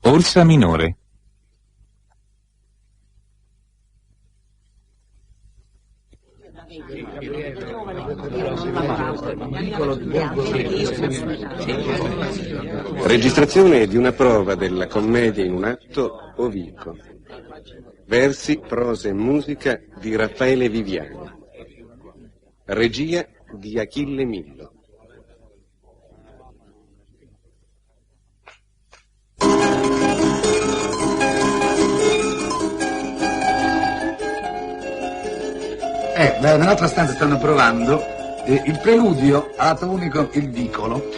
Orsa Minore. Registrazione di una prova della commedia in un atto O Vico. Versi, prosa e musica di Raffaele Viviani. Regia di Achille Millo. Eh, nell'altra stanza stanno provando eh, il preludio all'atto unico Il Vicolo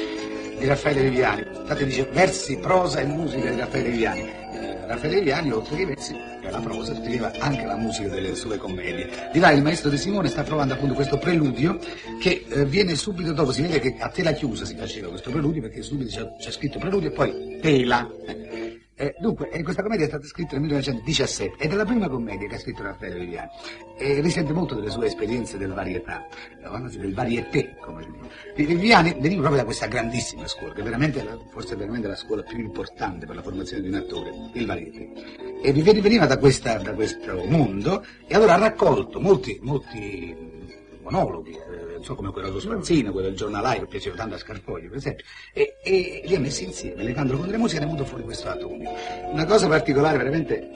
di Raffaele Viviani. Infatti dice versi, prosa e musica di Raffaele Viviani. Eh, Raffaele Viviani, oltre che i versi e la prosa, scriveva anche la musica delle sue commedie. Di là il maestro De Simone sta provando appunto questo preludio che eh, viene subito dopo, si vede che a tela chiusa si faceva questo preludio perché subito c'è, c'è scritto preludio e poi tela. Eh, dunque, eh, questa commedia è stata scritta nel 1917 ed è la prima commedia che ha scritto Raffaele Viviani e risente molto delle sue esperienze del varietà, anzi del varieté, come si dice. Viviani veniva proprio da questa grandissima scuola, che veramente, forse è veramente la scuola più importante per la formazione di un attore, il varieté. E Viviani veniva da, questa, da questo mondo e allora ha raccolto molti, molti monologhi, eh, non so come quello dello Spazzino, quello del giornalaio che piaceva tanto a Scarfoglio, per esempio, e, e li ha messi insieme, legandolo con delle musiche e ne è venuto fuori questo atto unico. Una cosa particolare veramente.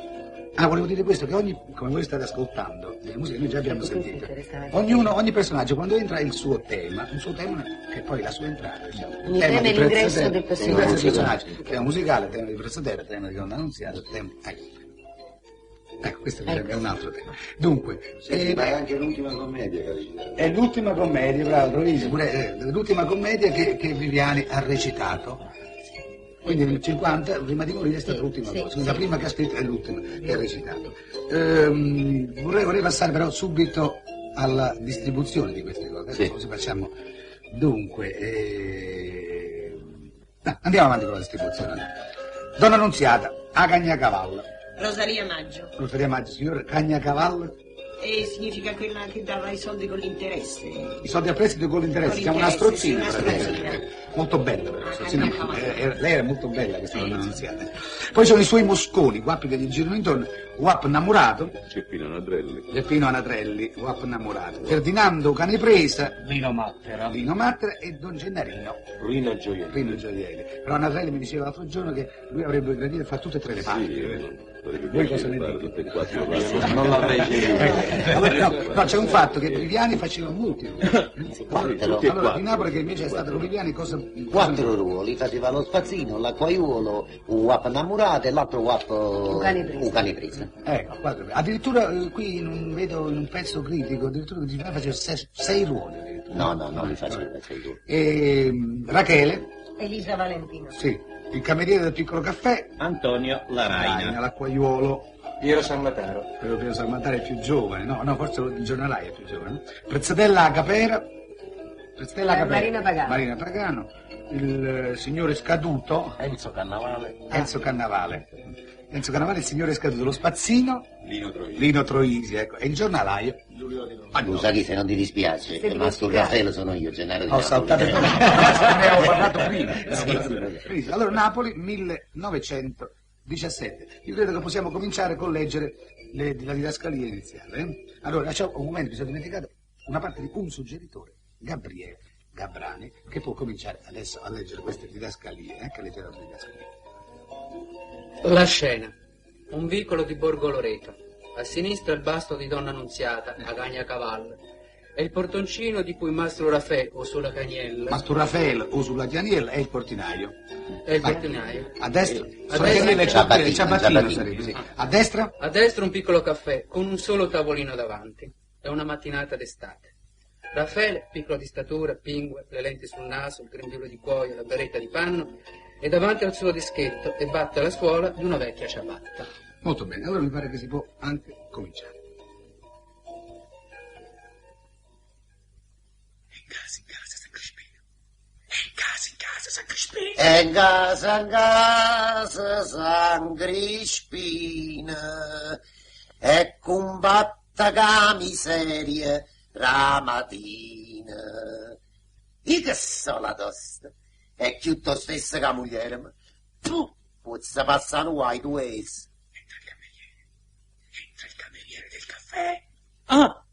Ah, volevo dire questo, che ogni, come voi state ascoltando, delle musiche che noi già abbiamo sentito, ognuno, ogni personaggio quando entra ha il suo tema, un suo tema che poi la sua entrata, diciamo. Il tema di è l'ingresso Prezzatella, del personaggio. L'ingresso del personaggio, tema musicale, tema di Prezzatella, tema di Donna Annunziata, tema... Ecco. Ecco, questo Ecco. è un altro tema. Dunque, Senti, eh, ma è anche l'ultima commedia che ha recitato. è l'ultima commedia, bravo, bravissimo, pure, eh, l'ultima commedia che, che Viviani ha recitato. Quindi nel 50, prima di morire, è stata Sì, l'ultima sì, cosa. Quindi la sì. prima che ha scritto è l'ultima che ha recitato. Vorrei, vorrei passare però subito alla distribuzione di queste cose. Adesso Sì. così facciamo. Dunque, no, andiamo avanti con la distribuzione. Donna Annunziata, a Cagnacavallo. Rosaria Maggio. Rosaria Maggio, signor Cagnacavallo, E significa quella che dava i soldi con l'interesse. I soldi a prestito con l'interesse, Con siamo una l'interesse, strozzina. sì, una praticamente. strozzina. Molto bella però, Ah, strozzina, andiamo avanti. eh, lei era molto bella questa donna annunziata. Poi sono i suoi mosconi, guappi che gli girano intorno, Guap innamorato, Geppino Anatrelli. Geppino Anatrelli, Guap innamorato, Ferdinando Canepresa, Lino Mattera. Lino Mattera e Don Gennarino Rina Gioielli. Rino Gioielli. Però Anatrelli mi diceva l'altro giorno che lui avrebbe gradito fare tutte e tre le parti. Sì, sarebbe Voi cosa ne piacere fare dite? tutte e quattro parti. Non l'avrei scelto. Ecco, allora, no, no, c'è un fatto che Viviani faceva molti ruoli. Quattro. Tutti e Allora, quattro. di Napoli che invece è stato con Viviani cosa... Quattro ruoli, faceva lo spazzino, l'acquaiuolo, un guap innamorato e l'altro guap... Un cane preso. Un cane preso. Ecco, quattro. Addirittura eh, qui in un, vedo in un pezzo critico, addirittura Viviani faceva sei, sei ruoli. addirittura. No, no, non li faceva, sei ruoli. E, Rachele, Elisa Valentino. sì, il cameriere del piccolo caffè, Antonio Laraina. Raina, l'acquaiuolo, Piero Sammataro. quello Piero Salmatare è più giovane, no, no, forse il giornalaio è più giovane. no? Prezzatella Capera, Prezzatella Eh, Capera, Marina Pagano. Marina Pagano, il signore scaduto, Enzo Cannavale. Enzo Cannavale. Enzo Cannavale, il signore scaduto, lo spazzino, Lino Troisi. Lino Troisi, ecco, e il giornalaio. Giulio Scusa, chi se non ti dispiace, Se ti ma sul dispiace. Raffaele sono io, Gennaro di Ho Napoli. saltato ne avevo parlato prima. Sì, sì. Benissimo. Allora, Napoli 1917. Io credo che possiamo cominciare con leggere le- la didascalia iniziale. eh. Allora, c'è un momento, mi sono dimenticato una parte di un suggeritore, Gabriele Gabrani, che può cominciare adesso a leggere queste didascalie, eh, che leggerà le didascalie. La scena. Un vicolo di Borgo Loreto. A sinistra il basto di Donna Annunziata, a Cagnacavallo. E il portoncino di cui Mastro Rafè o sulla Cagnella Mastro Raffaele o sulla Chianiella è il portinaio. è il Vai. portinaio. A destra, A sulla destra- Chianiella è il Ciabattino, ciabattino, ciabattino ciabattino. sarebbe, sì. A destra A destra un piccolo caffè con un solo tavolino davanti. È una mattinata d'estate. Raffaele, piccolo di statura, pingue, le lenti sul naso, il grembiule di cuoio, la beretta di panno, è davanti al suo dischetto e batte la suola di una vecchia ciabatta. Molto bene, allora mi pare che si può anche cominciare. E in casa, in casa, San Crispino, e combatta ca miseria la mattina. Io che so la tosta, è piuttosto stessa che moglie. Tu, Pozza passare nu guai, tu es. Entra il cameriere del caffè. Ah!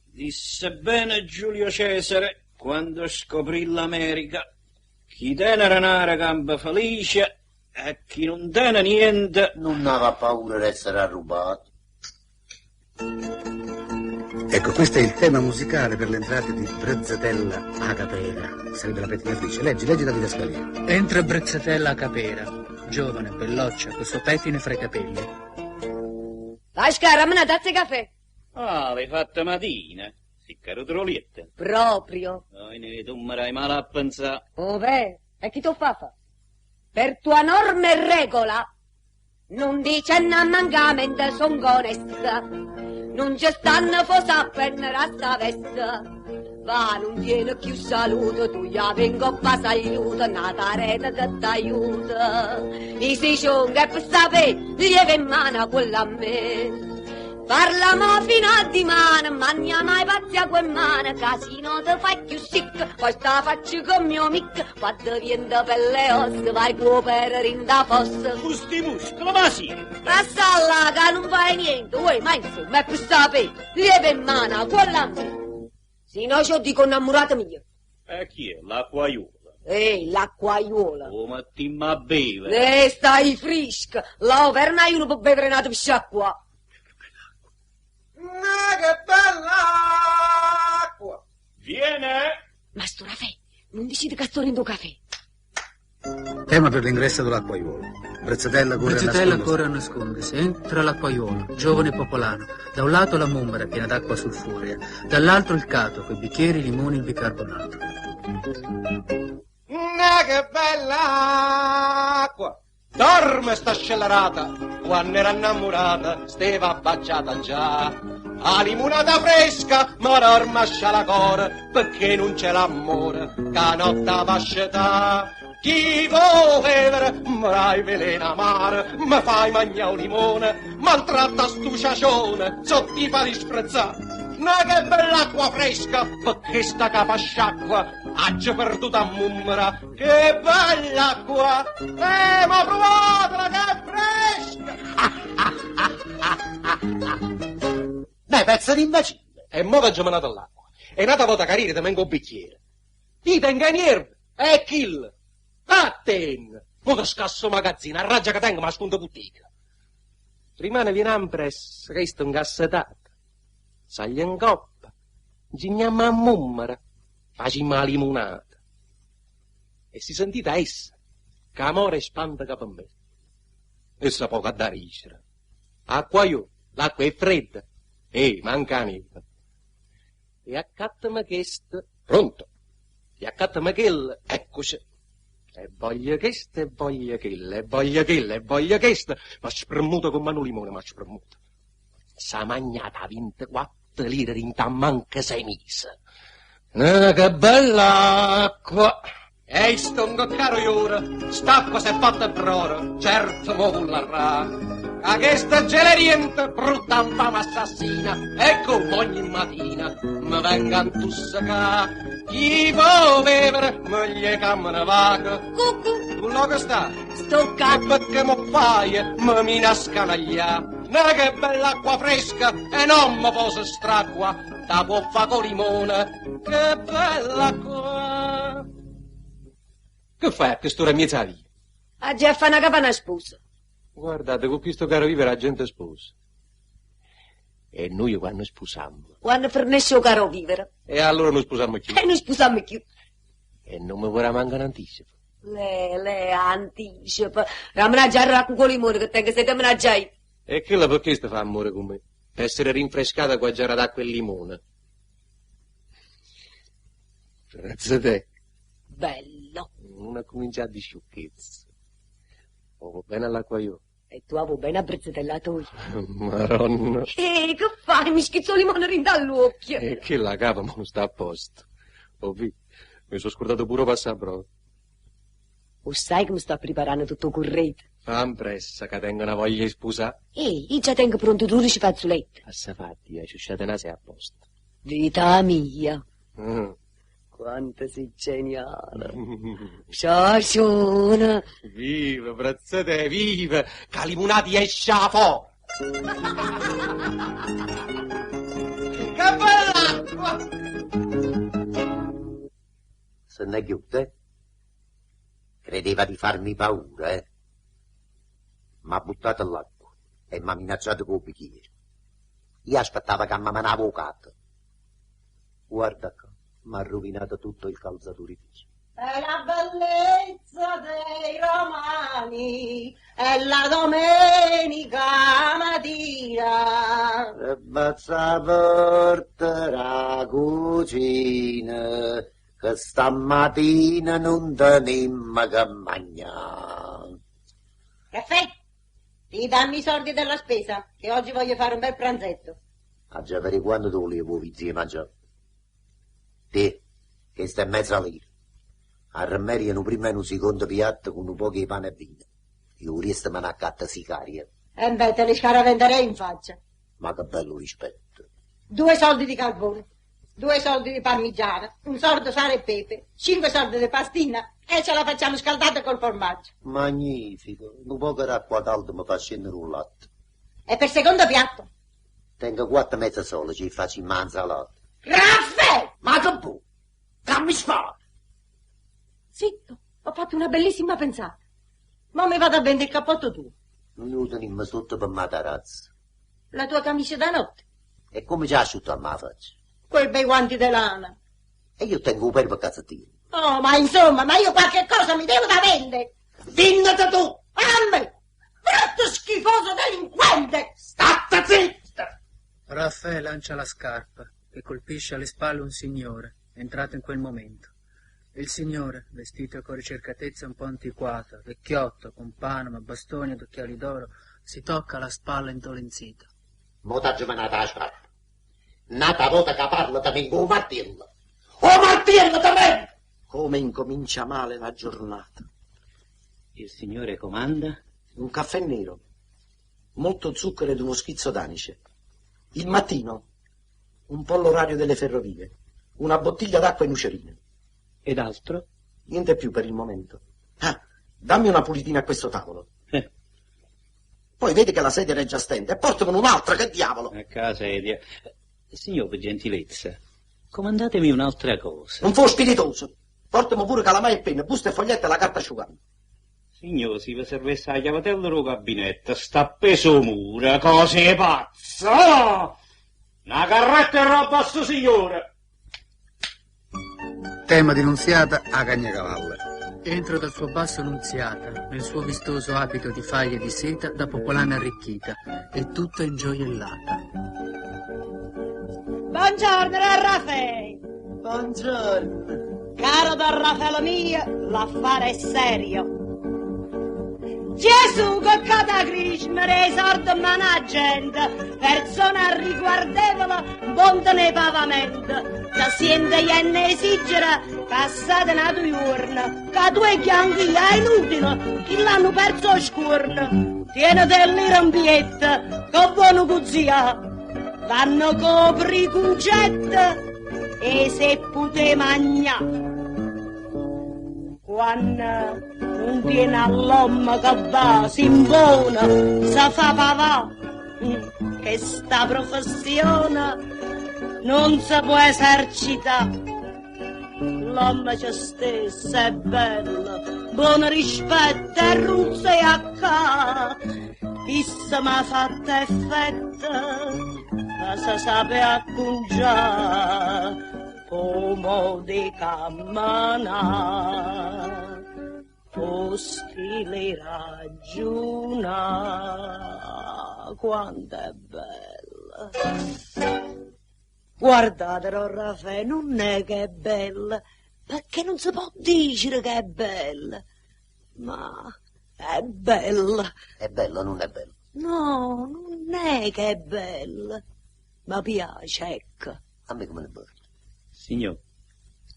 Disse bene Giulio Cesare quando scoprì l'America. Chi tiene renare campa felice e chi non tiene niente... Non aveva paura di essere arrubato. Ecco, questo è il tema musicale per l'entrata di Brezzetella a Capera. Sarebbe la pettinatrice. Leggi, leggi la didascalia. Entra Brezzetella a Capera, giovane, belloccia, col suo pettine fra i capelli. Pasca, rammi una tazza di caffè. Ah, l'hai fatta mattina. Si caro trolietta. Proprio. Poi ne tu mi dai male a pensare. Oh, beh, e chi t'ho fa fa? Per tua norma e regola, non dice una mancamente son onesta. Non ci stanno fosse a prendere a sta veste. Va, non tiene più saluto, tu ya vengo a saluto, nata rete che t'aiuta. I si sciunga e per sapere, lieve in mano quella a me. Parla ma fino a dimane, mangia mai pazzia quel mano, casino te fai più sick, poi sta faccio con mio mic, quando viene per le ossa, vai cu per rinda fossa. Gusti muscolo, ma sì. Passa là che non fai niente, uè, ma insomma, è per sapere, lieve in mano, quella a me. Se no ci dico innamorata mia. E chi è? L'acquaiuola. Ehi, l'acquaiuola. Oh, ma ti ma beve. Eh, stai fresca, la verna io non può bere una pisciacqua. Ma che bella acqua! Viene! Ma sto Rafè, non dici che sto in caffè. Tema per l'ingresso dell'acquaiuolo. Brezzetella corre a Brezzetella nascondersi. corre a nascondersi. Entra l'acquaiuolo, giovane popolano. Da un lato la mummera piena d'acqua sulfurea, dall'altro il cato coi bicchieri, i limoni e il bicarbonato. Ma che bella acqua! Dorme sta scellerata, quando era innamorata, steva baciata già. A limonata fresca, ma dorme a cuore, perché non c'è l'amore, che notte vascetà. Chi vuole bevere, mi velena amare, mi fai mangiare un limone, maltratta stu ciacione, so ti fa disprezzare. Ma che bella acqua fresca, perché sta capa sciacqua, ha già perduto a mummera. Che bella acqua! Ma provatela che è fresca! Beh, pezzo di imbecille. E mo t'ho già mandato l'acqua. E nata volta carire te mengo un bicchiere. Ti tengo i nervi, e kill. Vattene! Mo te scasso magazzino, arraggia che tengo, ma sconto boutique. Rimane viene ampres, che sto ingassetato. Saglia in coppa, gigniamo a mummera, facciamo la limonata. E si sentita essa, che amore spanta capo a me. Essa poco a dare isra. Acqua io, l'acqua è fredda. Ehi, manca neve. E accattami questo, pronto. E accattami quel, eccoci. E voglio questo, e voglio quella, e voglio quella, e voglio questo. Ma spremuto con mano limone, ma spremuto. S'ha magnata 24 lire in manca sei mesi. Ah, che bella acqua! Ehi, stongo caro iora, st'acqua s'è fatta brora, certo mo vullarrà. A questa geleriente, brutta infama assassina, e come ogni mattina mi venga a tussacà. Chi può vivere, moglie camera vaga. Cucù, Tu lo che sta? sto qua. E perché mo fai? Mi mina scanaglià. Ma che bella acqua fresca e non mi posso stracqua, da può fa con limone. Che bella acqua! Che fai a quest'ora mezza via? A già fa una capana sposa. Guardate, con questo caro vivere la gente sposa. E noi quando sposammo? Quando fornisce il caro vivere. E allora non sposammo più. E non sposammo più. E non mi vorrà mancare un anticipo. Le, le, anticipo. Ramna già racco con limone che tengo sete menaggiai. E quella perché sta fa amore con me? Per essere rinfrescata qua giara d'acqua e limone. Grazie a te. Bello. Non ha cominciato di sciocchezza. Oh, bene all'acqua io. E tu avevo ben abbrizzetellato io. Maronna. Ehi, che fai? Mi schizzo il limone rin dall'occhio. E che la capa ma non sta a posto. Oh, vi, mi sono scordato pure passare O sai come sto preparando tutto il corredo? Fa impressa che tengo una voglia di sposare. Ehi, io già tengo pronto 12 fazzoletti. Passa fatti, eh, ciusciate nase a posto. Vita mia. Quanto sei geniale. Ciacione. Viva, brazzate, viva! Che limonati esce a fuori! Che bella acqua! Se ne chiude? Credeva di farmi paura, eh? M'ha buttato l'acqua e m'ha minacciato col bicchiere. Io aspettavo che mi menava il gatto. Guarda qua, mi ha rovinato tutto il calzaturificio. È la bellezza dei romani, è la domenica mattina. E Mazza porta la cucina, che stamattina non tenemmo che mangiare. Caffè, ti dammi i soldi della spesa, che oggi voglio fare un bel pranzetto. A già per quando tu volevo vizie mangiare? Te, che sta in mezza lira. A Remerio prima e un secondo piatto con un po' di pane e vino. Io resto me ne accatta sicaria. E beh, te li scaraventerei in faccia. Ma che bello rispetto. Due soldi di carbone, due soldi di parmigiana, un soldo sale e pepe, cinque soldi di pastina e ce la facciamo scaldata col formaggio. Magnifico. Un po' d'acqua calda mi fa scendere un latte. E per secondo piatto, Tengo quattro mezze sole, ci faccio in manzalata. Raffaele! Ma che pu? Che mi spara? Zitto, ho fatto una bellissima pensata. Ma mi vado a vendere il cappotto tuo, Non lo teniamo sotto per matarazzo. la tua camicia da notte, E come già asciutto a ma faccia? quei bei guanti di lana. E io tengo un per cazzettino. Oh, ma insomma, ma io qualche cosa mi devo da vendere. Vendete tu! A me! Brutto schifoso delinquente! Statte zitta! Raffaele lancia la scarpa che colpisce alle spalle un signore entrato in quel momento. Il signore, vestito con ricercatezza un po' antiquata, vecchiotto, con panama, bastoni ed occhiali d'oro, si tocca la spalla indolenzita. Mo t'ha giovanata la scarpa. Nata volta che parla te vengo un martello. Oh martello te vengo! Come incomincia male la giornata. Il signore comanda? Un caffè nero, molto zucchero ed uno schizzo d'anice. Il mattino, un po' l'orario delle ferrovie, una bottiglia d'acqua in ucerine. Ed altro? Niente più per il momento. Ah, dammi una pulitina a questo tavolo. Eh. Poi vedi che la sedia regge a stento e portamene un'altra, che diavolo! A casa sedia. Signor, per gentilezza, comandatemi un'altra cosa. Non fu spiritoso. Portami pure calamai e penna, busta e foglietta e la carta asciugante. Signor, se vi servisse la chiavatella del gabinetto, sta appeso muro, cose pazza! Una carretta e roba a sto signore! Tema di Nunziata a Cagnacavalle. Entra dal suo basso Nunziata, nel suo vistoso abito di faglie di seta da popolana arricchita e tutta ingioiellata. Buongiorno, Raffaele. Buongiorno. Caro Don Raffaele mio, l'affare è serio. Gesù che cataclisma risordo mana gente, persona riguardevole, bonde nei pavamenti, che siente e esigere, passate una due giorni, che due ghianghi è inutile, che l'hanno perso scorno. Tiene dell'irombietta, che buono cuzia, vanno copri concette e se pute magna. Quando non tiene all'uomo che va, si imbona, si fa pavà, che sta professione non si può esercitare. L'uomo c'è stesso è bello, buon rispetto e runze a ca. Issa m'ha fatto effetto, ma si sape accongiare come di camminare, posti ragiona, quanto è bella. Guardate, Raffaele, non è che è bella, perché non si può dire che è bella, ma è bella. È bella o non è bella? No, non è che è bella, ma piace, ecco. A me come ne porta? Signor,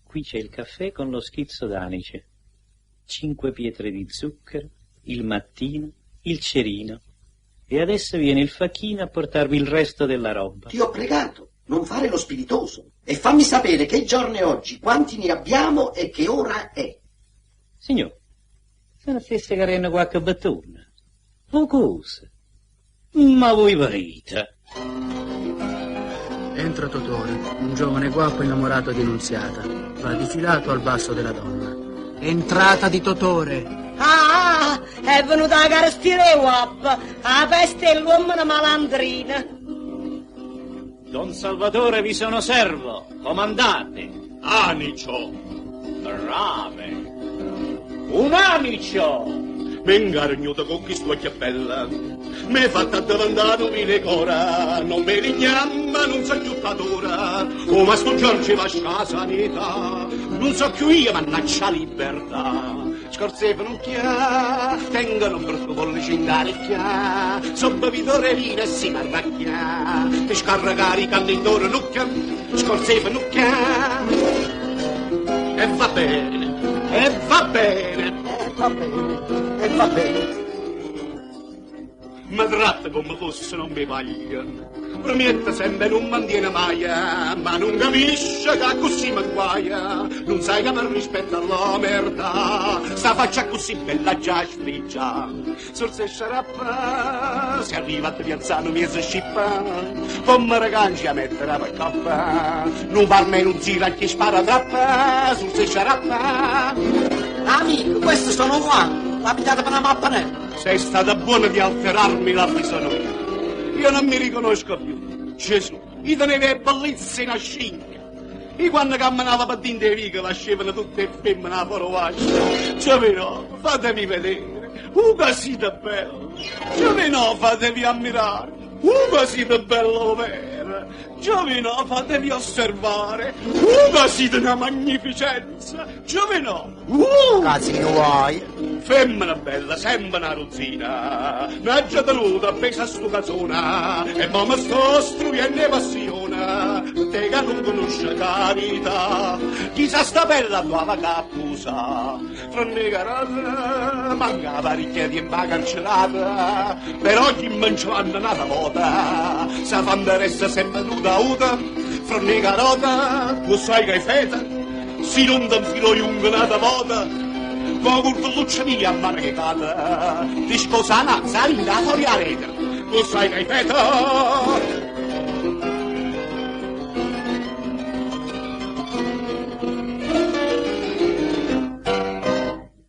qui c'è il caffè con lo schizzo d'anice, cinque pietre di zucchero, il mattino, il cerino. E adesso viene il facchino a portarvi il resto della roba. Ti ho pregato, non fare lo spiritoso. E fammi sapere che giorno è oggi, quanti ne abbiamo e che ora è. Signor, se ne stesse cadendo qualche bottone. O cosa? Ma voi verite. Entra Totore, un giovane guappo innamorato di Nunziata. Va difilato al basso della donna. Entrata di Totore. Ah, ah, è venuta la carestia guappa, la peste e l'uomo malandrina. Don Salvatore vi sono servo, comandate. Anicio! Brave. Un anicio! Mi ingargnuto con chi sto bella, mi fatta diventare un vile cora, non mi rignamma, non so più patura, come sto Giorgio va a sanità, non so più io, mannaggia libertà. Scorzevano chia, tengono un brutto pollice in orecchia, so bevitore vino e si marracchia, ti scaricare i cannitore nucchia, scorzevano chia. E va bene, e va bene, E va bene, e va bene. Mi tratta come fosse non mi paglia. Promette sempre non mantiene mai, ma non capisce che così mi guaia. Non sai che per rispetto all'omertà, sta faccia così bella già sfriggia. Sorse sciarappa, se arriva a piazzano mi si scippa, poi mi recanci a mettere per coppa. Non parme non gira chi spara trappa, sul sciarappa. Amico, questi sono guanti, l'ha pigliata per una mappa Sei stata buona di alterarmi la fisonomia. Io non mi riconosco più. Gesù, io tenevo le bellezze in scimmia. Io quando camminavo per dentro le viche lasciavano tutte le femmine a fuori vascia. Giovino, fatemi vedere. Uh, siete bello. Giovino, fatevi ammirare. Uh, siete bello vero. Giovino, fatevi osservare. Uh, siete una magnificenza. Giovino, uh! Casino vuoi? Femmina bella, sempre una rozzina, n'ha tenuta appesa a sto casona, e mamma sto struendo e passione, te che non conosce carità, chissà sta bella tua cappusa, fra ne carata, manca parecchia tempo cancellata, però chi mangiano una volta, sa fanno resta sempre tutta uta, fra ne carota, tu sai che è feta, si non ti infilo una volta, con curtelluccia mia ammarcata, ti sposana, salita fuori a rete, tu sai che hai feta.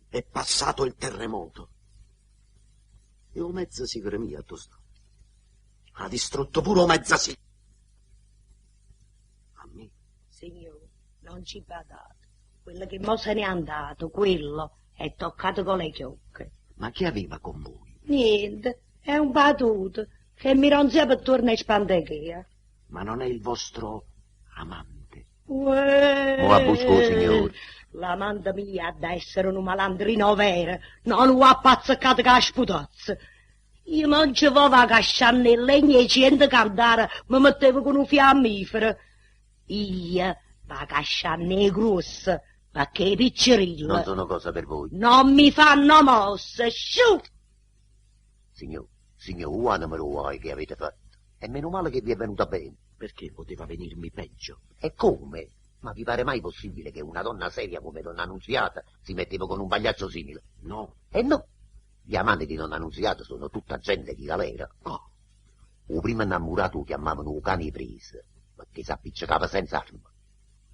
È passato il terremoto. E o mezza sigara mia, tu sta. Ha distrutto pure o mezza sigara. A me? Signore, non ci badate. Quello che mo se n'è andato, quello, è toccato con le chiocche. Ma chi aveva con voi? Niente, è un battuto che mi ronzia per tornare a spandechea. Ma non è il vostro amante? Uè, Mo a busco, signore. L'amante mia ha da essere un malandrino vero, non un appazzacato che ha sputazza. Io non ci volevo a casciare né legna e cento cantare, mi mettevo con un fiammifero. Io va a casciare né grossa, perché piccerilla. Non sono cosa per voi. Non mi fanno mosse, sciù! Signor, signor, uano me lo vuoi che avete fatto. E meno male che vi è venuta bene. Perché poteva venirmi peggio? E come? Ma vi pare mai possibile che una donna seria come donna Annunziata si metteva con un pagliaccio simile? No. E no. Gli amanti di donna Annunziata sono tutta gente di galera. Oh. O primo innamorato lo chiamavano un cane preso, perché si appiccicava senza arma.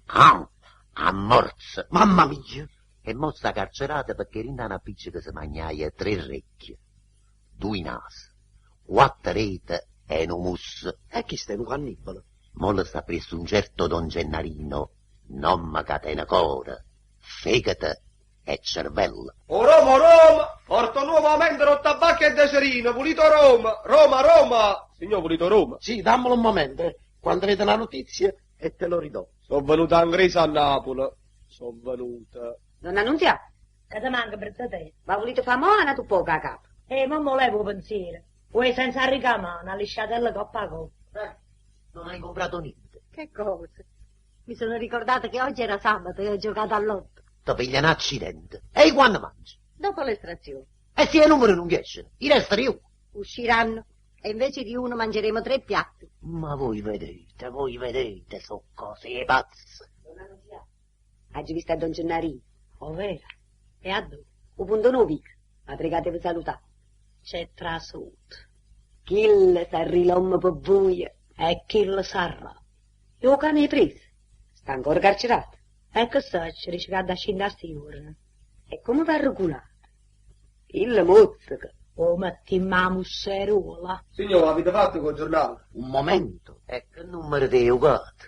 Ah! A morza! Mamma mia! E mo sta carcerata perché rinda una appiccica si mangiaia tre orecchie, due nasi, quattro rete e un musso. E chi sta un cannibale? Mo le sta presso un certo don Gennarino, nome catena core, fegato e cervello. O Roma, Roma, porto nuovamente lo tabacco e deserino, pulito Roma, Roma, Roma. Signor, pulito Roma. Sì, dammelo un momento, eh. Quando vedo la notizia e te lo ridò. Sono venuta anche a Napoli. Sono venuta. Donna Nunzia, Che ti manca per te? ma volete fare mo' tu poco a capo? Eh, ma mo levo pensiero. Vuoi senza ricamare, una lisciatella coppa a coppa. Non hai comprato niente. Che cosa? Mi sono ricordata che oggi era sabato e ho giocato all'otto. Ti piglia un accidente. E quando mangi? Dopo l'estrazione. E se i numeri non riescono, i restano io. Usciranno. E invece di uno mangeremo tre piatti. Ma voi vedete, voi vedete, sono cose pazze. Aggio visto a Don Gennarino. O vero? E a dove? O punto nuovo, ma pregate per salutare. C'è trasuto. Chi sarà per voi? E chi lo sarà? Io cane preso. Sta ancora carcerato. E che saccio, dice che da scendere a sti giorni. E come va regolato? Il mozzica. Oh, metti musseruola. Signore, avete fatto col giornale? Un momento. E che numero ti ho dato?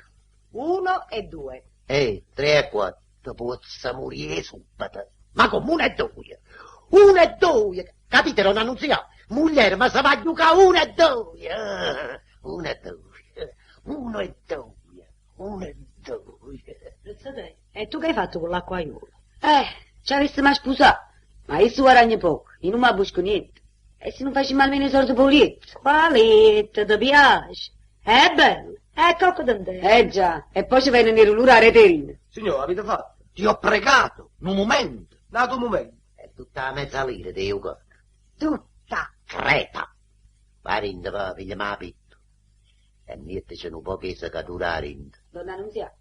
1 e 2. 3 e 4, pozza morire subito. Ma come 1 e 2? 1 e 2! Capite, non annunziato? Mugliere, ma se va a giocare 1 e 2! 1 e 2, 1 e 2, 1 e 2. E tu che hai fatto con l'acquaiolo? Ci avessi mai sposato. Ma io guadagno poco, io non mi busco niente. E se non facciamo almeno i soldi per letto? Quale ti piace? È bello, è cocco d'andare. Eh già, e poi ci viene nero l'ura a reterina. Signore, avete fatto? Ti ho pregato, un momento. Nato un momento. È tutta la mezza lira, ti ho dato. Tutta. Crepa. Va rinda, va, figlia ma pitto. E niente un po' che secatura rinda. Donna Nunzia,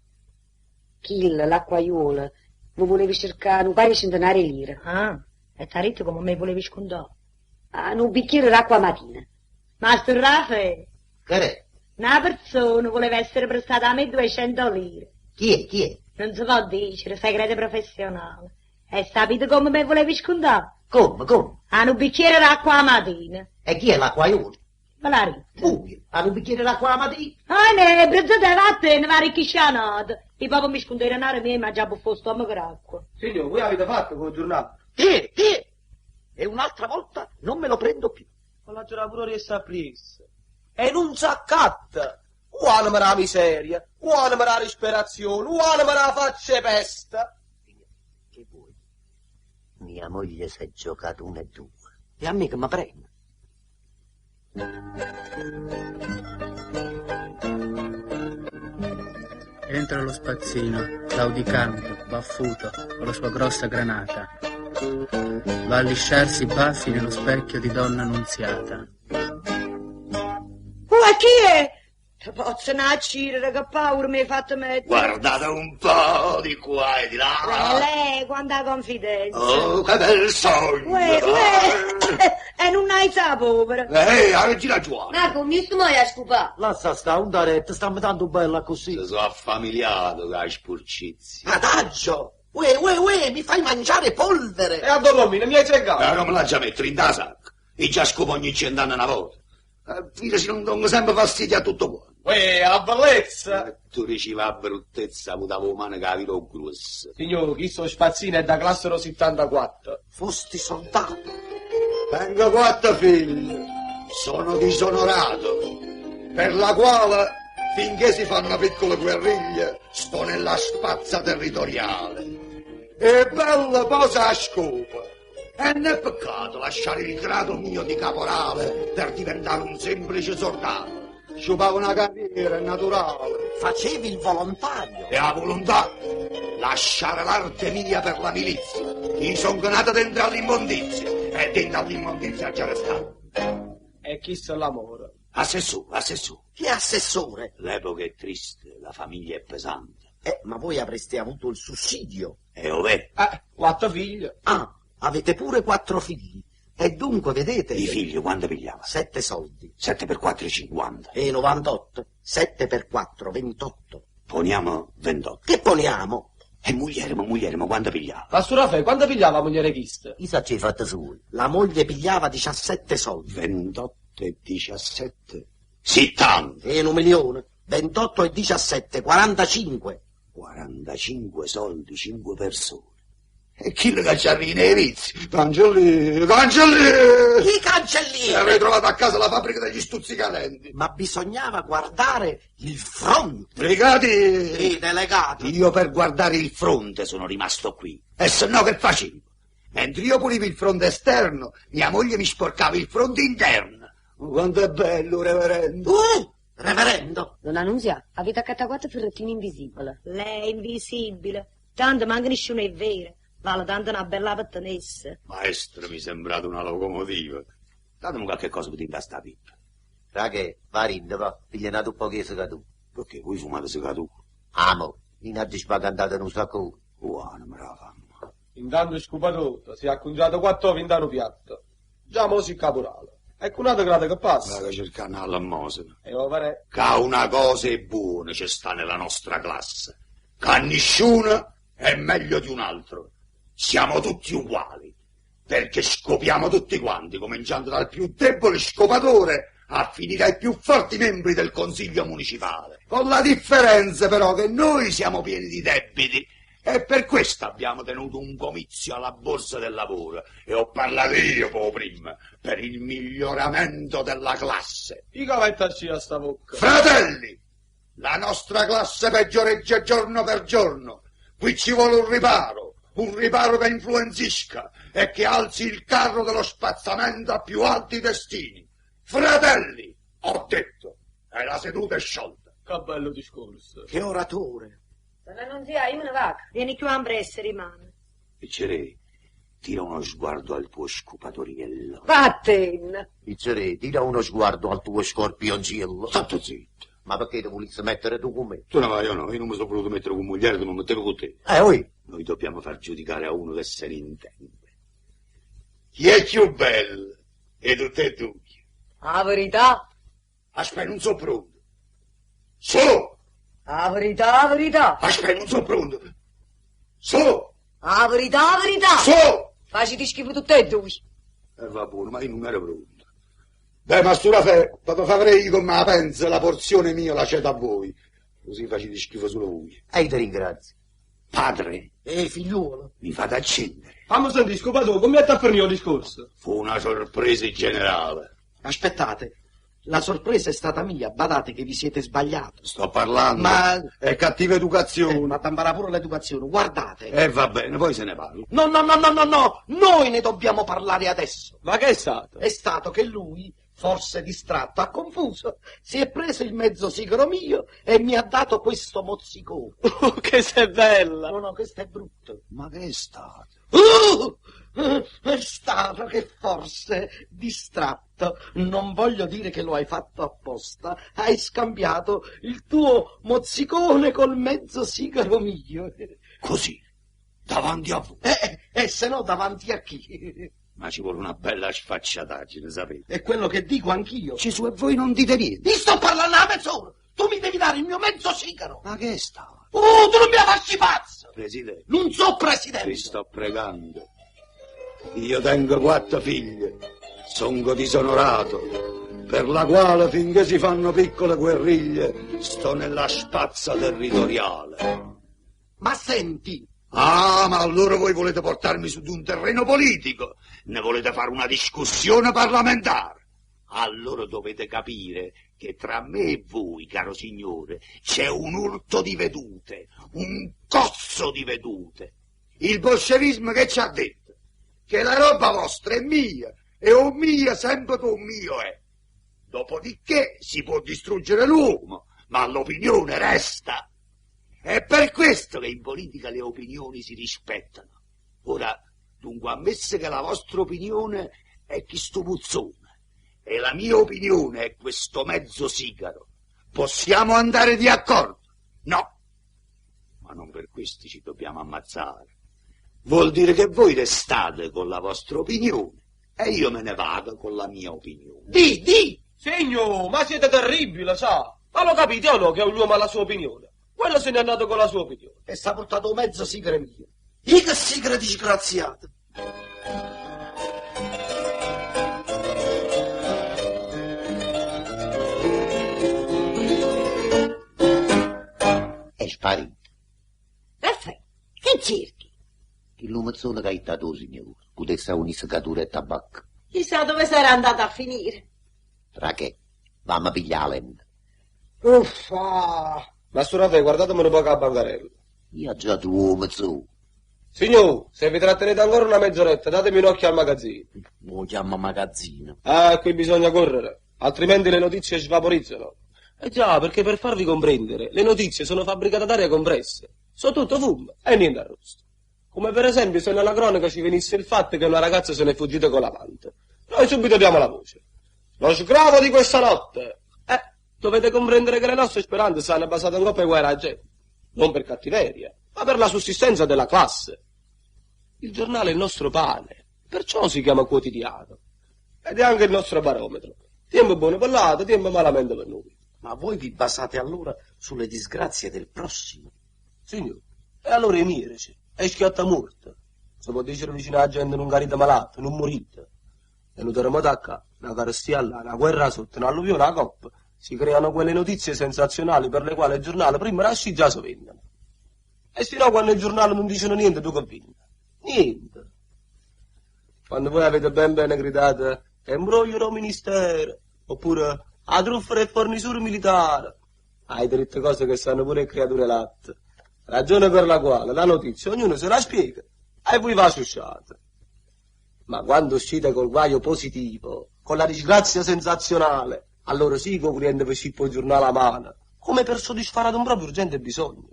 chi l'acquaiuola mi volevi cercare un paio di centinaia di lire. Ah, e t'ha detto come me volevi scontare. Ah, un bicchiere d'acqua mattina. Ma Raffaele, Che è? una persona voleva essere prestata a me 200 lire. Chi è, chi è? Non si può dire, segreto professionale. E sapete come me volevi scontare? Come, come? A un bicchiere d'acqua la mattina. E chi è l'acquaiuolo? Me l'ha detto. Voi, a un bicchiere d'acqua la mattina? Ah, ne, brizzate vattene, va richiscianato. E proprio mi scondere nare mia, ma già buffo stomaco d'acqua. Signore, voi avete fatto col giornale? Te, te! E un'altra volta non me lo prendo più. Ma la giornata pure riesce a aprirsi. E non s'accatta. Uanima la miseria, uanima la disperazione, uanima la faccia pesta. Che vuoi? Mia moglie si è giocata 1 e 2. E a me che mi prende? Entra lo spazzino, claudicante, baffuto, con la sua grossa granata. Va a lisciarsi i baffi nello specchio di donna Annunziata. Oh, e chi è? Ti posso nascere, che paura mi hai fatto mettere. Guardate un po' di qua e di là. Lei, quanta confidenza. Oh, che bel sogno. Uè, uè, e non hai sapore. Ehi, la regina Giovanna. Ma come sto mai a scupare? Lascia sta, un daretto, sta tanto bella così. Si sono affamiliato con la sporcizia. Adagio! Uè, uè, uè, mi fai mangiare polvere! E a domani mi hai cercato. Non me la già metto in da sacca. E già scopo ogni cent'anni una volta. Fino se non do sempre fastidio a tutto quanto. Uè, la bellezza. E tu dici la bruttezza, mutavo mano che la grossa. Signore, chi sono spazzino è da classe 74. Fosti soldato. Tengo 4 figli. Sono disonorato. Per la quale, finché si fa una piccola guerriglia, sto nella spazza territoriale. E bella posa a scopa. E non è peccato lasciare il grado mio di caporale per diventare un semplice soldato. Sciupavo una carriera naturale. Facevi il volontario. E la volontà, lasciare l'arte mia per la milizia. Io sono nato dentro all'immondizia e dentro all'immondizia già restato. E chi sa l'amore? Assessore, assessore. Che assessore? L'epoca è triste, la famiglia è pesante. Ma voi avreste avuto il sussidio. E ovè? 4 figli. Ah, avete pure 4 figli. E dunque, vedete... I figli quanto pigliava? 7 soldi. 7 per 4 è 50. E 98. 7 per 4, 28. Poniamo 28. Che poniamo? E muglieremo, muglieremo, quanto pigliava? Ma su Raffaele, quanto pigliava moglie Chist? Chissà ci hai fatto su. La moglie pigliava 17 soldi. 28 e 17. 70. E 1 milione. 28 e 17, 45. 45 soldi, 5 persone. E chi le cacciarina i vizi? Cancelliere, cancelliere! Chi cancelliere? Avrei trovato a casa la fabbrica degli stuzzicadenti. Ma bisognava guardare il fronte. Brigati! Sì, delegato. Io per guardare il fronte sono rimasto qui. E se no che facevo? Mentre io pulivo il fronte esterno, mia moglie mi sporcava il fronte interno. Quanto è bello, reverendo. Reverendo! Donna Annunzia, avete accattato 4 ferrettini invisibili. Lei è invisibile. Tanto manca nessuno è vero. Vale tanto una bella pettinessa. Maestro, mi è sembrata una locomotiva. Datemi qualche cosa per dentro sta pippa. Rachè, va rinda, va, piglia n'ato poco 'e segatura. Perché voi fumate segatura? Amo, io n'aggio svacantato un sacco. Buona, brava. Intanto scupatore, si è acconciato quattro ove in un piatto. Già mo si caporale. E con un altro grado che passa. Vado a cercare una lamosina. E lo farei. Che una cosa è buona ci sta nella nostra classe. Che nessuno è meglio di un altro. Siamo tutti uguali. Perché scopiamo tutti quanti, cominciando dal più debole scopatore a finire ai più forti membri del consiglio municipale. Con la differenza però che noi siamo pieni di debiti e per questo abbiamo tenuto un comizio alla Borsa del Lavoro e ho parlato io poco prima per il miglioramento della classe. I cavettaci a sta bocca. Fratelli, la nostra classe peggioreggia giorno per giorno. Qui ci vuole un riparo che influenzisca e che alzi il carro dello spazzamento a più alti destini. Fratelli, ho detto, e la seduta è sciolta. Che bello discorso. Che oratore. Se non si ha, io me ne vado. Vieni più a presto, rimane. Piccere, tira uno sguardo al tuo scupatoriello. Vattene. Pizzerè, tira uno sguardo al tuo scorpionciello. State zitto. Ma perché ti volessi mettere tu con me? Tu ne vai o no? Io non mi sono voluto mettere con moglie, ma mettevo con te. Oi. Noi dobbiamo far giudicare a uno che se ne intende. Chi è più bello? E tutte e due. La verità? Aspetta, non sono pronto. Su! La verità, la verità. Aspetta, non sono pronto. Su! La verità, la verità. Su! Faciti schifo tutte e due. E va buono, ma io non ero pronto. Beh, ma sto Raffaele, vado a fare io come la pensa, la porzione mia la cedo a voi. Così facete schifo solo voi. E io ti ringrazio. Padre. Figliuolo. Mi fate accendere. Fammi sentire, scopatore, come è a finire il discorso? Fu una sorpresa generale. Aspettate, la sorpresa è stata mia, badate che vi siete sbagliato. Sto parlando. Ma... È cattiva educazione. Ma t'imparà pure l'educazione, guardate. E va bene, poi se ne parla. No, no, no, no, no, no, noi ne dobbiamo parlare adesso. Ma che è stato? È stato che lui, forse distratto, ha confuso, si è preso il mezzo sigaro mio e mi ha dato questo mozzicone. Oh, che sei bella! No, no, questo è brutto. Ma che è stato? È stato che forse, distratto, non voglio dire che lo hai fatto apposta, hai scambiato il tuo mozzicone col mezzo sigaro mio. Così, davanti a voi. E se no davanti a chi? Ma ci vuole una bella sfacciataggine, sapete? È quello che dico anch'io. Gesù, e voi non dite niente. Ti sto parlando a mezz'ora. Tu mi devi dare il mio mezzo sigaro. Ma che è stato? Oh, tu non mi facci pazzo. Presidente. Non so, presidente. Ti sto pregando. Io tengo 4 figlie. Songo disonorato. Per la quale, finché si fanno piccole guerriglie, sto nella spazza territoriale. Ma senti. Ah, ma allora voi volete portarmi su di un terreno politico? Ne volete fare una discussione parlamentare? Allora dovete capire che tra me e voi, caro signore, c'è un urto di vedute, un cozzo di vedute. Il bolscevismo che ci ha detto? Che la roba vostra è mia, e o mia sempre che o mio è. Dopodiché si può distruggere l'uomo, ma l'opinione resta. È per questo che in politica le opinioni si rispettano. Ora, dunque, ammesso che la vostra opinione è chi sto puzzone e la mia opinione è questo mezzo sigaro, possiamo andare di accordo? No. Ma non per questo ci dobbiamo ammazzare. Vuol dire che voi restate con la vostra opinione e io me ne vado con la mia opinione. Di, di! Signor, ma siete terribili, sa? Ma lo capite o no che ognuno ha la sua opinione? Quello se n'è andato con la sua opinione. E s'ha portato mezzo sigaro mio. Io che sigaro disgraziato! È sparito. Raffaele, che cerchi? Il lumezzone che hai dato, signore, potesse unire segatura e tabacco. Chissà dove sarà andata a finire. Tra che? Vamma a pigliare lenta. Uffa! Ma Raffaele, guardatemi un po' a bancarella. Io ho già due mezz'ora. Signor, se vi trattenete ancora una mezz'oretta, datemi un occhio al magazzino. Lo chiama magazzino. Ah, qui bisogna correre, altrimenti le notizie svaporizzano. Eh già, perché per farvi comprendere, le notizie sono fabbricate ad aria compressa. Sono tutto fumo e niente arrosto. Come per esempio se nella cronaca ci venisse il fatto che una ragazza se n'è fuggita con l'amante. Noi subito diamo la voce. Lo sgravo di questa notte! Eh, dovete comprendere che le nostre speranze stanno basate 'ncopp' 'e guaje d' 'a gente. Non per cattiveria, ma per la sussistenza della classe. Il giornale è il nostro pane, perciò si chiama quotidiano. Ed è anche il nostro barometro. Tiempo buono per l'ate, tiempo malamente per noi. Ma voi vi basate allora sulle disgrazie del prossimo? Signore, e allora 'e mierece, 'e schiattamuorte? Se po' dicere vicino 'a gente nun carite malate, nun murite. È nu terremoto 'a ccà, na carestia 'a llà, na guerra 'a sotto, n'alluvione 'a coppa, si creano quelle notizie sensazionali per le quali 'e giurnale primma d'ascì già se vennono. E si no quanno 'e giurnale nun diceno niente tu che vinne? Niente! Quando voi avete ben bene gridato è 'mbruoglio d' 'o ministero, oppure 'a truffa d' 'e fornisure militari, avete ditto cose che sanno pure 'e creature 'e latte, ragione per la quale la notizia ognuno se la spiega e voi v'a sciusciate. Ma quando uscite col guaio positivo, con la disgrazia sensazionale, allora sì che 'o cliente ve scippa 'o giurnale 'a mano, come per soddisfare ad un proprio urgente bisogno.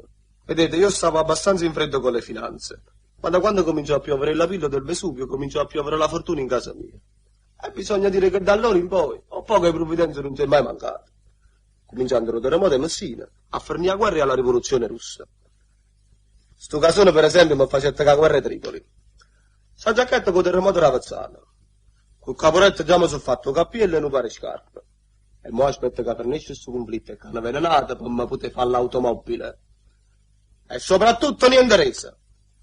Vedete, io stavo abbastanza in freddo con le finanze, ma da quando cominciò a piovere il lapillo del Vesuvio cominciò a piovere la fortuna in casa mia. E bisogna dire che da allora in poi 'o poco 'e pruvvidenza nun c'è mai mancato. Cuminciando d' 'o terremoto 'e Messina, a fernì 'a guerra e alla rivoluzione russa. Stu casone per esempio m' 'o facette cu 'a guerra 'e Tripoli. Sta giacchetta cu 'o terremoto d'Avezzano. Cu Caporetto già me so' fatto 'o cappiello e nu paro 'e scarpe. E mo aspetto ca fernesce stu cunflitto e ca ne vene n'ato pe me putè fà l'automobile. E soprattutto niente resa.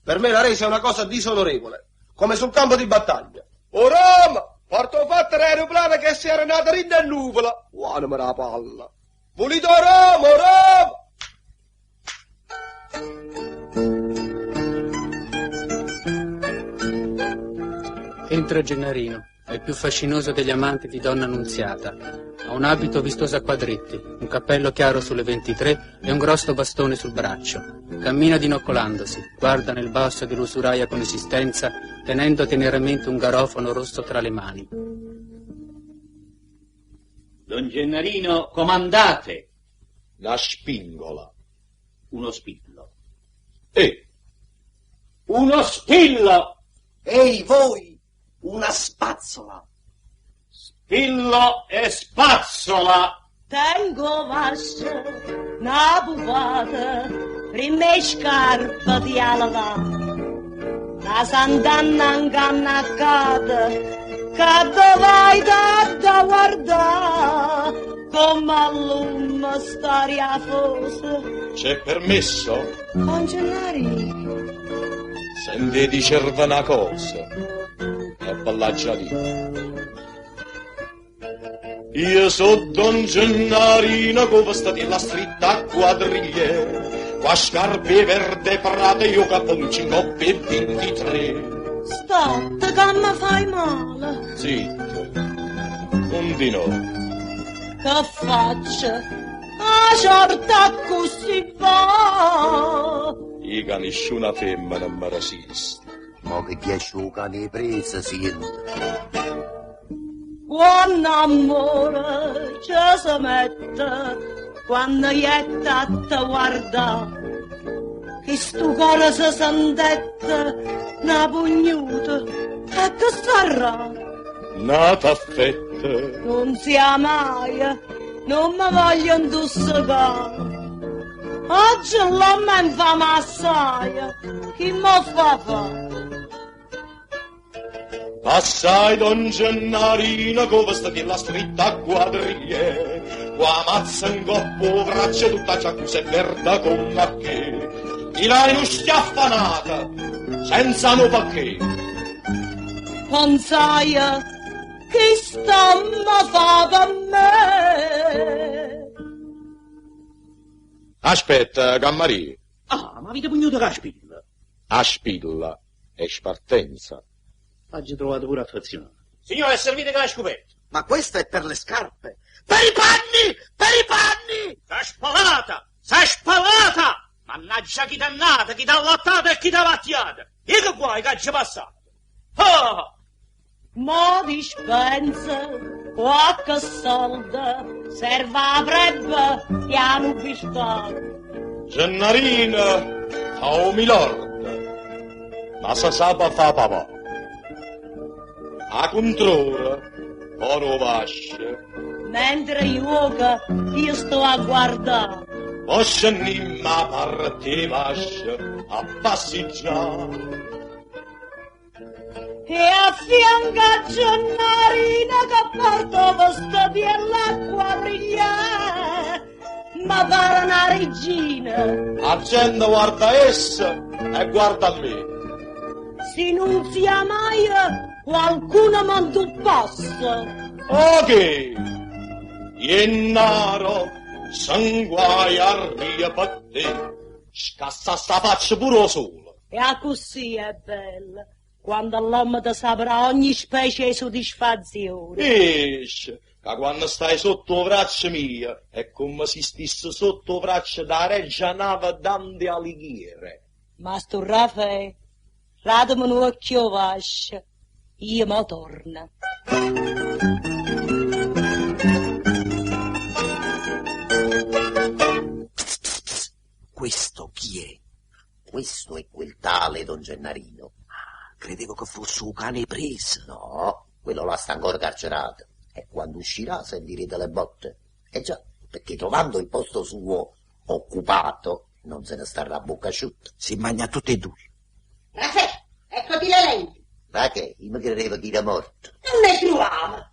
Per me la resa è una cosa disonorevole, come sul campo di battaglia. O Roma! Porta 'o fatto d' 'aeroplano che s'è arenato dint' 'e nuvole. Uanema d' 'a palla. Vulite 'o Roma, 'o Roma! Entra Gennarino, è il più fascinoso degli amanti di donna Annunziata. Ha un abito vistoso a quadretti, un cappello chiaro sulle 23 e un grosso bastone sul braccio. Cammina dinoccolandosi, guarda nel basso dell'usuraia con insistenza, tenendo teneramente un garofano rosso tra le mani. Don Gennarino, comandate! Na spingola. Uno spillo. E. Uno spillo! Ehi, voi! Una spazzola! Spillo e spazzola! Tengo 'o vascio, na pupata, primma 'e scarpe t'hê 'a levà. Na sant'Anna 'ncannaccata, che addò vai t'ha da guardà, comm' allumma st'aria afosa. C'è permesso? On Gennarì. Sento 'e dicerve na cosa e ve l'aggia dì. Io so' Don Gennarino cu 'o vestetiello astritto a quadrigliè, cu 'a scarpa 'e verde prato e 'o cappuccio 'ncopp' 'e 23. Statte ca me fai male. Zitto, nun di no. Che faccio? 'A ciorta accussì vo'. Io ca nisciuna femmena me resiste. Mo che ghiesce 'o cane 'e presa, siente. Quanno ammore ce se mette, quanno jette a te guardà, chistu core se sentette na pugnuta, e che sarrà? N'ato affetto. Nun sia maje, nun me voglio 'ntussecà. Ogge l'ommo è 'nfame assaje, chi m' 'o fa fà? Passai don Gennarino co vestetiello astritto a quadrigliè, cu 'a mazza 'ncopp' 'o vraccio tutta ciaccusa e verda comm' a che. Tirai nu schiaffo a n'ato, senza nu pecché. Pensaie, chist'ommo fa pe me. Aspetta, cammarì. Ah, m'avite pugnuto c'a spilla. A spilla è spartenza. L'aggio trovato pure affezionato. Signore, è servito c'a scupetta. Ma questa è per le scarpe. Per i panni! Per i panni! S'è spalata! S'è spalata! Mannaggia chi t'ha nato, chi t'ha allattato e chi t'ha vattiato! Io che guai che aggio passato! Ah! Mo dispensa quacche soldo, serve 'a frebba e 'a nubiltà. Gennarino fa 'o milord, ma se sape fa pavà. 'A cuntrora, fora 'o vascio. Mentre gioca, io sto a guardare. Mo scendimmo a parte 'e vascio a passeggiare. E a fianco a Gennarino che porta vestito e l'acqua briglia, ma pare una regina. A gente guarda essa e guarda a me. Se non sia mai qualcuno m'antuppasse. Ok, Gennaro, sanguai arria per te, scassa sta faccia pure 'o sole. E così è bella, quando l'uomo ti saprà ogni specie di soddisfazione. Esce, che quando stai sotto braccia mia è come se stessi sotto braccia da reggia nave Dante Alighieri. Ma sto Raffaele, ratemi un occhio vascio, io mo torno. Questo chi è? Questo è quel tale don Gennarino. Credevo che fosse un cane preso. No, quello là sta ancora carcerato. E quando uscirà sentirete le botte. Eh già, perché trovando il posto suo occupato, non se ne starà a bocca asciutta. Si mangia tutti e due. Raffaele, eccoti le lenti. Ma che? Io mi credevo che era morto. Non ne troviamo.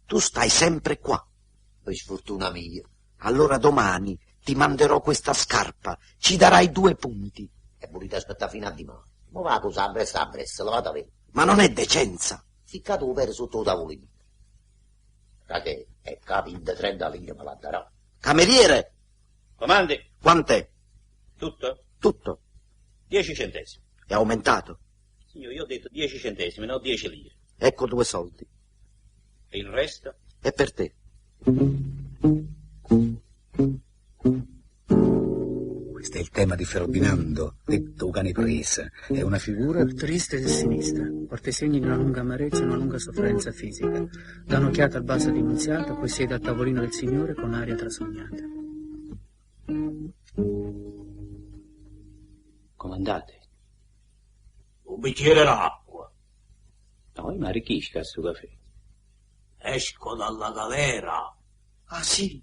Tu stai sempre qua. Per sfortuna mia. Allora domani ti manderò questa scarpa. Ci darai due punti. E volete aspettare fino a domani. Ma va cosa appresso appresso, la vado a vedere. Ma non è decenza. Ficcato un pere sotto il tavolino. Rachele, è capito 30 lire me la darà. Cameriere, Comandi, quant'è? tutto? Tutto. 10 centesimi. È aumentato. Signore, io ho detto 10 centesimi, non 10 lire. Ecco due soldi. E il resto? È per te. Questo è il tema di Ferdinando, detto cane presa. È una figura Triste e sinistra, porta i segni di una lunga amarezza e una lunga sofferenza fisica. Dà un'occhiata al basso di Nunziata, poi siede al tavolino del signore con aria trasognata. Comandate. Un bicchiere d'acqua. No, ma arricchisca sto caffè. Esco dalla galera. Ah sì?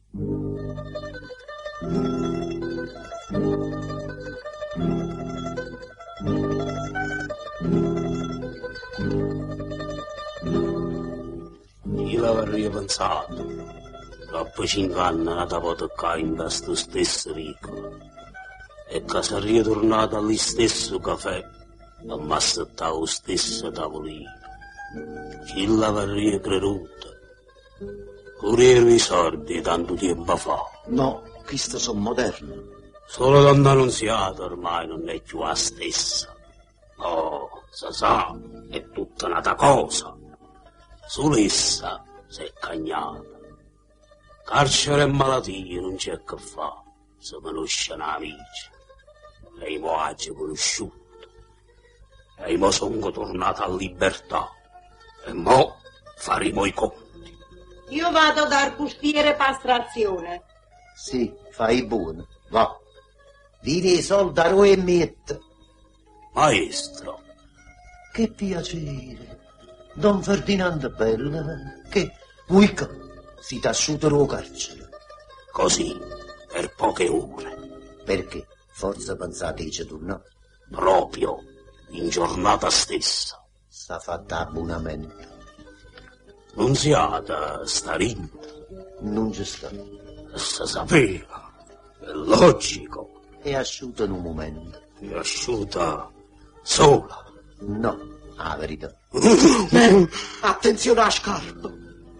Io l'avrei pensato. Dopo 5 anni nata volta qua in questo stesso vicolo. E che sarei tornato allo stesso caffè e mi aspettavo lo stesso tavolino. Chi l'avrei creduto? Pure ero i soldi tanto tempo fa. No, questo sono moderno. Solo donna Annunziata ormai non è più la stessa. Oh, si sa, è tutta un'altra cosa. Solo essa si è cagnata. Carcere e malattie non c'è che fa, se conosce amici. E io oggi conosciuto. E io sono tornato a libertà. E mo faremo i conti. Io vado dal postiere pastrazione. Sì, fai buono. Va. Vini i soldi a e mette. Maestro. Che piacere. Don Ferdinando Bella, che voi che si asciuto lo carcere. Così, per poche ore. Perché? Forse pensate che tu no? Proprio in giornata stessa. S'ha fatta abbonamento. Nunziata sta rinta. Non ci sta. Si sapeva. È logico. È asciutta in un momento. È asciuta sola. No, la verità. Attenzione alla scarpa.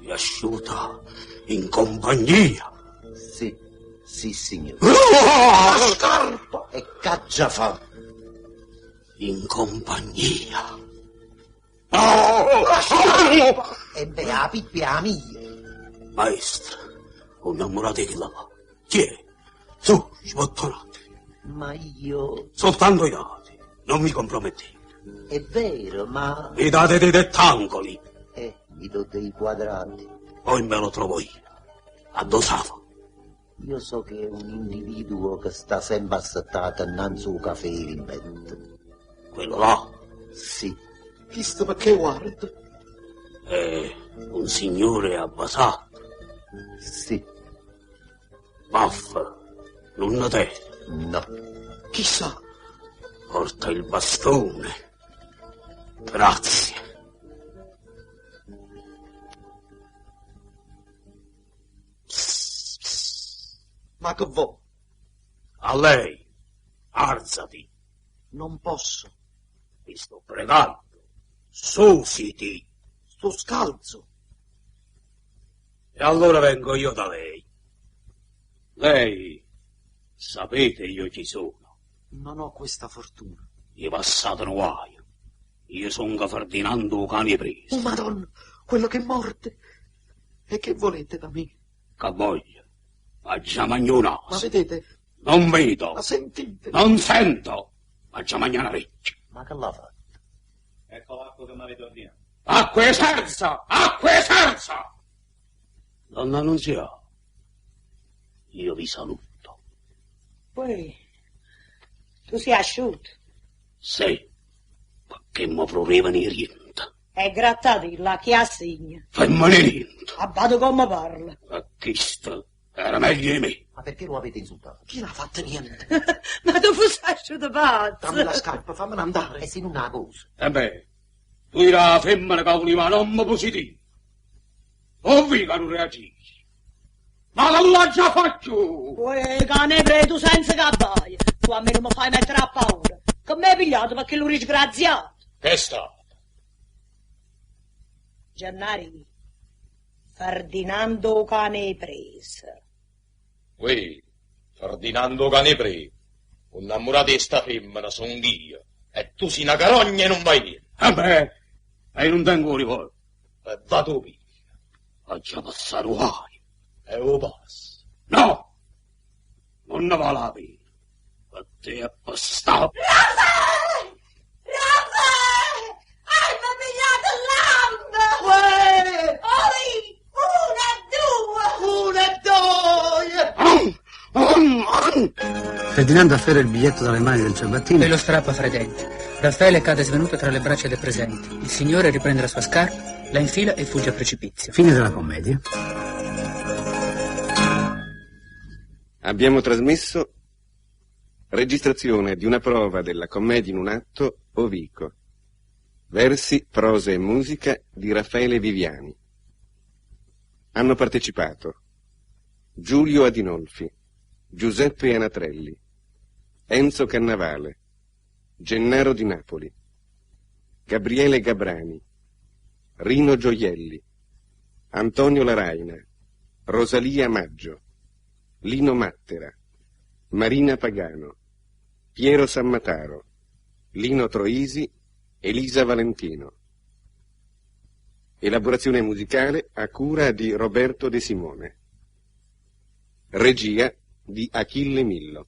È asciuta in compagnia. Sì, sì, signore. La scarpa! E caggia fa? In compagnia. La scarpa! E beh, la pippia la mia. Maestro, un innamorato che la va. Chi è? Su, sbottonate. Ma io... Soltanto i dati, non mi compromettete. È vero, ma... Mi date dei rettangoli. Mi do dei quadrati. Poi me lo trovo io. Addosavo. Io so che è un individuo che sta sempre assettato innanzi al caffè rimbetto. Quello là? Sì. Visto perché guarda. Un signore ha vasato. Sì. Baffa, non te. No. Chissà. Porta il bastone. Grazie. Ma che vo? A lei, alzati. Non posso. Ti sto pregando. Susiti. Sto scalzo. E allora vengo io da lei. Lei, sapete io chi sono. Non ho questa fortuna. Io passato un guaio. Io sono Ferdinando Cane Preso. Oh, Madonna, quello che è morte. E che volete da me? Che voglio? Ma già mangio un Ma naso. vedete? Non vedo. Ma sentite? Non sento. Ma già mangio una orecchia. Ma che l'ha fatto? Ecco l'acqua che mi avete ordinato. Acqua e serza! Acqua e serza! Donna Annunziata, io vi saluto. Poi, tu sei asciutto. Sì, perché mi prorevano i rienti. E grattati là chi assegna. Femmine niente. Abbado come parla. Ma questo era meglio di me. Ma perché lo avete insultato? Chi l'ha fatto niente? Ma tu fossi asciutto pazzo. Dammi la scarpa, fammela andare. E se non la cosa? E beh, tu eri la femmina che voleva un uomo positivo. O vi che non reagisci. Ma non l'ha già fatto! Uè, cane preto senza cabbaia. Tu a me non mi fai mettere a paura. Che mi hai pigliato perché l'ho disgraziato. Che è stato? Gennari, Ferdinando cane preso. Uè, Ferdinando Canepre, un innamorato di sta femmina son io. E tu sei una carogna e non vai niente. E beh, e non tengo ricordo. E va tu piglia. Ho già passato guai. E lo passo. No! Non ne va la pena. Per te è passato. Raffaele! Raffaele! Hai pigliato l'amba! Uè! Oi! Una, due! Una e due! Ferdinando afferra il biglietto dalle mani del ciabattino E lo strappa fra i denti. Raffaele cade svenuto tra le braccia dei presenti. Il signore riprende la sua scarpa, la infila e fugge a precipizio. Fine della commedia. Abbiamo trasmesso registrazione di una prova della commedia in un atto Ovico. Versi, prosa e musica di Raffaele Viviani. Hanno partecipato Giulio Adinolfi, Giuseppe Anatrelli, Enzo Cannavale, Gennaro Di Napoli, Gabriele Gabrani, Rino Gioielli, Antonio Laraina, Rosalia Maggio, Lino Mattera, Marina Pagano, Piero Sammataro, Lino Troisi, Elisa Valentino. Elaborazione musicale a cura di Roberto De Simone. Regia di Achille Millo.